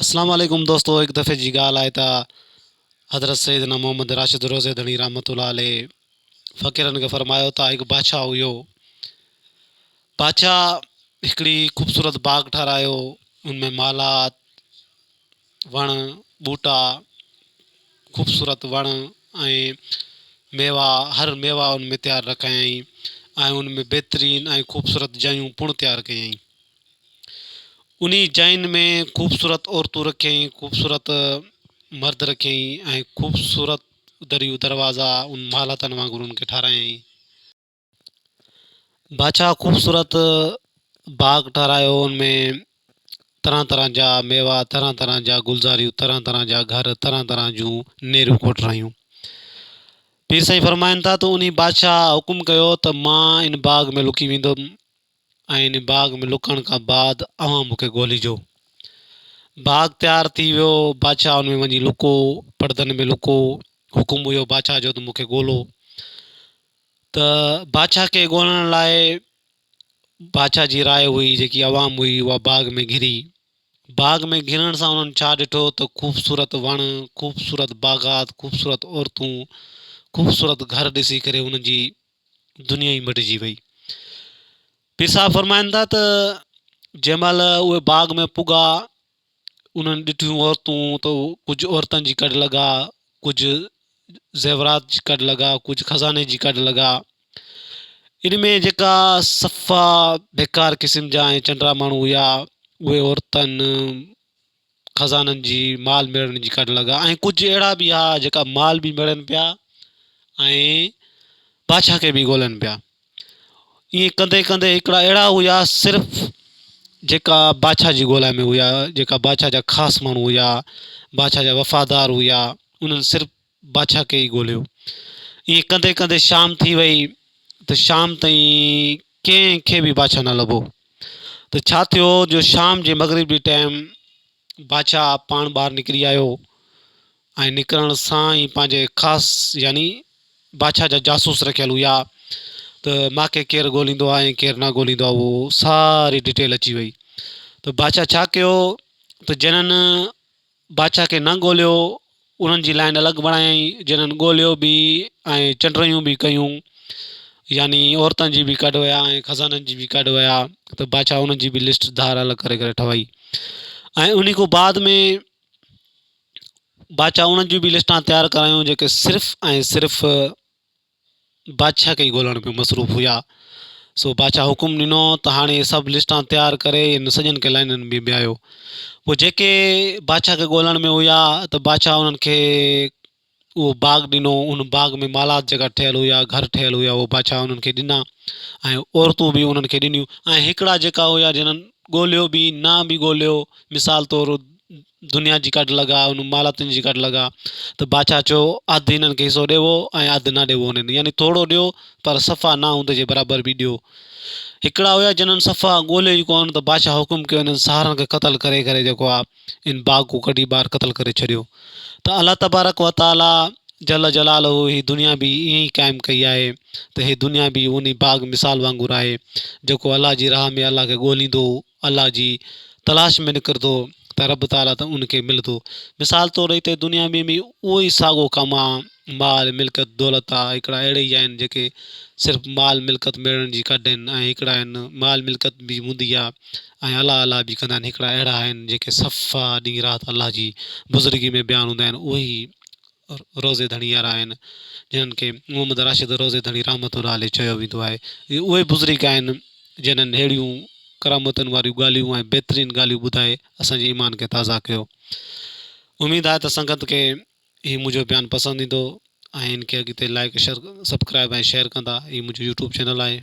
اسلام عليڪم دوستو هڪ دفعي جي ڳالهه آهي ته حضرت سيدنا محمد راشد روضي ڌڻي رحمة الله عليه فقيرن کي فرمايو ته هڪ بادشاهه هيو بادشاهه هڪڙي خوبصورت باغ ٺهرايو ان ۾ محلات وڻ ٻوٽا خوبصورت وڻ ۽ ميوا هر ميوا ان ۾ تيار رکايائين ۽ ان ۾ بهترين ۽ خوبصورت جايون پڻ تيار ڪيائين انهي جاين ۾ خوبصورت عورتون رکيائين، خوبصورت مرد رکيائين ۽ خوبصورت دريون دروازا ان محلاتن وانگر انهن کي ٺهرايائين. بادشاهه خوبصورت باغ ٺهرايو ان ۾ طرح طرح جا ميوا، طرح طرح جا گلزاريون، طرح طرح جا گهر، طرح طرح جون نيرون کوٽرايون. پير سائين فرمائن ٿا ته انهي بادشاهه حڪم ڪيو ته مان ان باغ ۾ لڪي ويندم ۽ ان باغ ۾ لڪڻ کان بعد اوهان مون کي ڳوليجو. باغ تيار ٿي ويو، بادشاهه ان ۾ وڃي لڪو، پڙدن ۾ لڪو، حڪم هيو بادشاهه جو ته مون کي ڳولو. ته بادشاهه کي ڳولڻ لاء بادشاهه جي راء هئي، جيڪي عوام هئي اها باغ ۾ گهري. باغ ۾ گهرڻ سان انهن ڇا ڏٺو ته خوبصورت وڻ، خوبصورت باغات، خوبصورت عورتون، خوبصورت گهر ڏسي ڪري انهن جي دنيا ئي مٽجي وئي. پير صاحب فرمائن ٿا ته جنهن مهل اهي باغ ۾ پڳا انهن ڏٺيون عورتون ته ڪجهه عورتن جي ڪڍ لڳا ڪجهه زيورات جي ڪڍ لڳا ڪجهه خزاني جي ڪڍ لڳا ان ۾ جيڪا صفا بيڪار قسم جا ۽ چنڊا ماڻهو هيا اهي عورتن خزانن جي مال ميڙڻ جي ڪڍ لڳا ۽ ڪجهه اهڙا به ها جيڪا مال به ميڙن پيا ۽ بادشاهه کي به ڳولن پيا ائين ڪندي ڪندي هڪڙا اهڙا هيا صرف جيڪا بادشاهه جي ڳولا ۾ هيا جيڪا بادشاهه جا خاص ماڻهو هيا بادشاهه جا وفادار هيا انهن صرف بادشاهه کي ئي ڳوليو. ائين ڪندي ڪندي شام ٿي وئي ته شام تائين ڪنهن کي به بادشاهه نه لڀو ته ڇا ٿيو جو شام جي مغرب جي ٽائيم بادشاهه پاڻ ٻاهر نڪري آيو ۽ نڪرڻ سان ئي پنهنجي خاص يعني بادشاهه جا جاسوس رکيل هيا ته مان کي ڪير ڳوليندو آهي ۽ ڪير نه ڳوليندو آهي اهو ساري ڊيٽيل اچي وئي ته بادشاهه ڇا ڪيو ته جنن بادشاهه کي نه ڳوليو، انهن جي لائين الڳ بڻايائين، جنھن ڳوليو به ۽ چنڊريون به ڪيون، يعني عورتن جي به ڪڍ ويا ۽ خزانن جي به ڪڍ ويا ته بادشاهه انهن جي به لسٽ ڌار الڳ ڪري ڪري ٺھوائي ۽ انھي کان بعد ۾ بادشاهه انهن جون به لسٽان تيار ڪرايون جيڪي صرف ۽ صرف بادشاهه کي ئي ڳولڻ ۾ مصروف هيا. سو بادشاهه حڪم ڏنو ته هاڻي سڀ لسٽان تيار ڪري ان سڄن کي لائنن ۾ بيهايو. پوء جيڪي بادشاهه کي ڳولڻ ۾ هيا ته بادشاهه انهن کي اهو باغ ڏنو. ان باغ ۾ محلات جيڪا ٺهيل هيا، گهر ٺهيل هيا اهو بادشاهه انهن کي ڏنا ۽ عورتون به انهن کي ڏنيون ۽ هڪڙا جيڪا هيا جنهن ڳوليو به نه به ڳوليو مثال طور دنيا جي ڪڍ لڳا ان مالاتن جي ڪڍ لڳا ته بادشاهه چيو اڌ هنن کي حصو ڏيو ۽ اڌ نه ڏيو هنن يعني ٿورو ڏيو پر صفا نه هوندي جي برابر به ڏيو هڪڙا هيا جنن صفا ڳوليو ئي ڪونه ته بادشاهه حڪم ڪيو انهن سارن کي قتل ڪري ڪري جيڪو آ ان باغ کان ڪڍي ٻاهر قتل ڪري ڇڏيو ته الله تبارڪ و تعالي جل جلاله هي دنيا به ائين ئي قائم ڪئي آهي ته هي دنيا به انهي باغ مثال وانگر آهي جيڪو الله جي راهه ۾ الله کي ڳوليندو الله جي تلاش ۾ نڪرندو ته رب تعاليٰ ته ان کي ملندو. مثال طور هتي دنيا ۾ به اهو ئي ساڳو ڪم آ، مال، ملڪيت، دولت آ، هڪڙا اهڙي ئي آهن جيڪي صرف مال ملڪيت ميڙڻ جي ڪڍ آهن ۽ هڪڙا آهن مال ملڪيت به هوندي آ ۽ الله الله به ڪندا آهن، هڪڙا اهڙا آهن جيڪي صفا ڏينهن رات الله جي بزرگي ۾ بيان هوندا آهن اهي ئي روضي ڌڻي وارا آهن جنھن کي محمد راشد روضي ڌڻي رحمة الله عليه چيو ويندو آهي اهي اهي بزرگ آهن جنھن اهڙيون ڪرامتن واريون ڳالهيون ۽ بهترين ڳالهيون ٻڌائي اسان جي ايمان کي تازه ڪيو اميد آهي ته سنگت کي هي منهنجو بيان پسند ايندو ۽ ان کي اڳتي لائڪ سبسڪرائب ۽ شيئر ڪندا هي منهنجو يوٽيوب چينل آهي.